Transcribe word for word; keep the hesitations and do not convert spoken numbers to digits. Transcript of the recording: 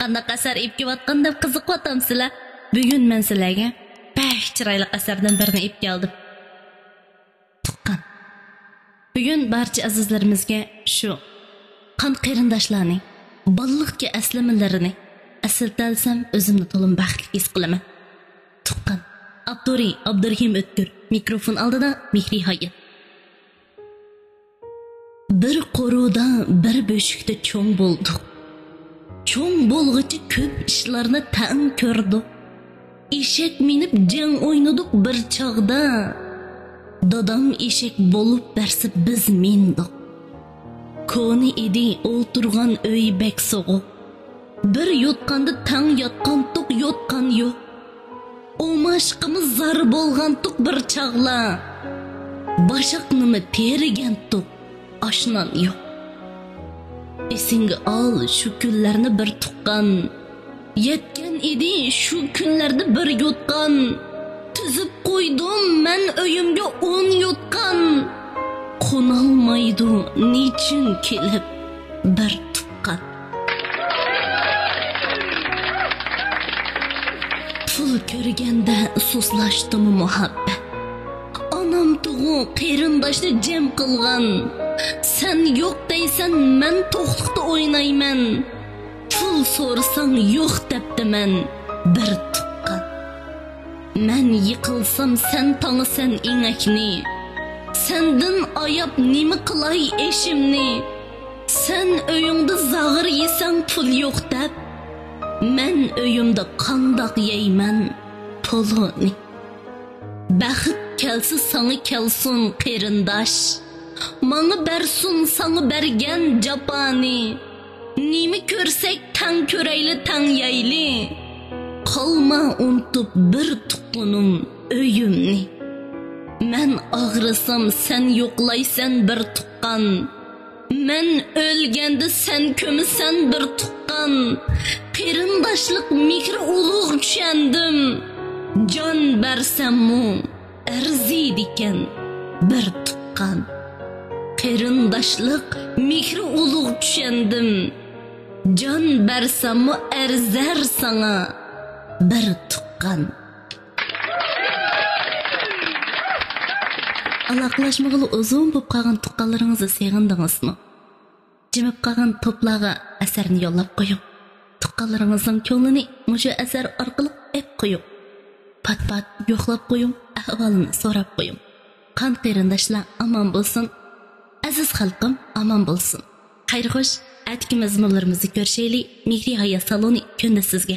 قانداق ئەسەر ئېلىپ كېلىۋاتقان دەپ قىزىقىۋاتامسىلەر؟ بۈگۈن مەن سىلەرگە بەك چىرايلىق ئەسەردىن بىرنى ئېلىپ كەلدىم. تۇغقان. بۈگۈن بارچە ئەزىزلىرىمىزگە شۇ قان قېرىنداشلارنى، بالىلىقتىكى ئەسلىمىلىرىنى ئەسلىتەلىسەم، ئۆزۈمنى تولىمۇ بەختلىك ھېس قىلىمەن. تۇغقان. ئاپتورى ئابدۇرېھىم ئۆتكۈر. مىكروفون ئالدىدا مېھرى ھايات. بىر قورۇدا، بىر بۆشۈكتە چوڭ بولدۇق. چوڭ بولغۇچە كۆپ ئىشلارنى تەڭ كۆردۇق. ئېشەك مىنىپ جەڭ ئوينىدۇق بىر چاغدا. دادام ئېشەك بولۇپ بەرسە بىز مىندۇق. كونا ئىدى ئولتۇرغان ئۆي بەك سوغۇق. بىر يوتقاندا تەڭ ياتقانتۇق، يوتقان يوق. ئوماشقىمىز زار بولغانتۇق بىر چاغلار. باشاقنىمۇ تېرىگەنتۇق، ئاش نان يوق. ئېسىڭگە ئال شۇ كۈنلەرنى بىر تۇغقان. يەتكەن ئىدى شۇ كۈنلەردە بىر يوتقان. تىزىپ قويدۇم مەن ئۆيۈمگە ئون يوتقان. قونالمايدۇ نېچۈن كېلىپ بىر تۇغقان. پۇل كۆرگەندە سۇسلاشتىمۇ مۇھەببەت؟ ئانام تۇغۇ قېرىنداشنى جەم قىلغان. سەن يوق دەيسەن، مەن توقلۇقتا ئوينايمەن. پۇل سورىساڭ يوق دەپتىمەن بىر تۇغقان. مەن يىقىلسام سەن تاڭىسەن ئېڭەكنى. سەندىن ئاياپ نېمە قىلاي ئېشىمنى؟ سەن ئۆيۈڭدە زاغىر يېسەڭ پۇل يوق دەپ، مەن ئۆيۈمدە قانداق يەيمەن پۇلۇنى؟ بەخت كەلسە ساڭا كەلسۇن قېرىنداش، ماڭا بەرسۇن ساڭا بەرگەن جاپانى. نېمە كۆرسەك تەڭ كۆرەيلى، تەڭ يەيلى. قالما ئۇنتۇپ بىر تۇغقىنىم ئۆيۈمنى. مەن ئاغرىسام سەن يوقلايسەن بىر تۇغقان. مەن ئۆلگەندە سەن كۆمىسەن بىر تۇغقان. قېرىنداشلىق مېھرى ئۇلۇغ چۈشەندىم. جان بەرسەممۇ ئەرزىيدىكەن بىر تۇغقان. قېرىنداشلىق مېھرى ئۇلۇغ چۈشەندىم. جان بەرسەممۇ ئەرزەر ساڭا بىر تۇغقان. ئالاقىلەشمىگىلى ئۇزۇن بولۇپ قالغان تۇغقانلىرىڭىزنى سېغىندىڭىزمۇ؟ جىمىپ قالغان توپلارغا ئەسەرنى يوللاپ قويۇڭ. تۇغقانلىرىڭىزنىڭ كۆڭلىنى مۇشۇ ئەسەر ئارقىلىق ئېلىپ قويۇڭ. پات-پات يوقلاپ قويۇڭ، ئەھۋالىنى سوراپ قويۇڭ. قان قېرىنداشلار ئامان بولسۇن. ئەزىز خەلقىم ئامان بولسۇن. خەير خوش، ئەتىكى مەزمۇنلىرىمىزدا كۆرۈشەيلى. مېھرى ھايات سالونى كۈندە سىزگە.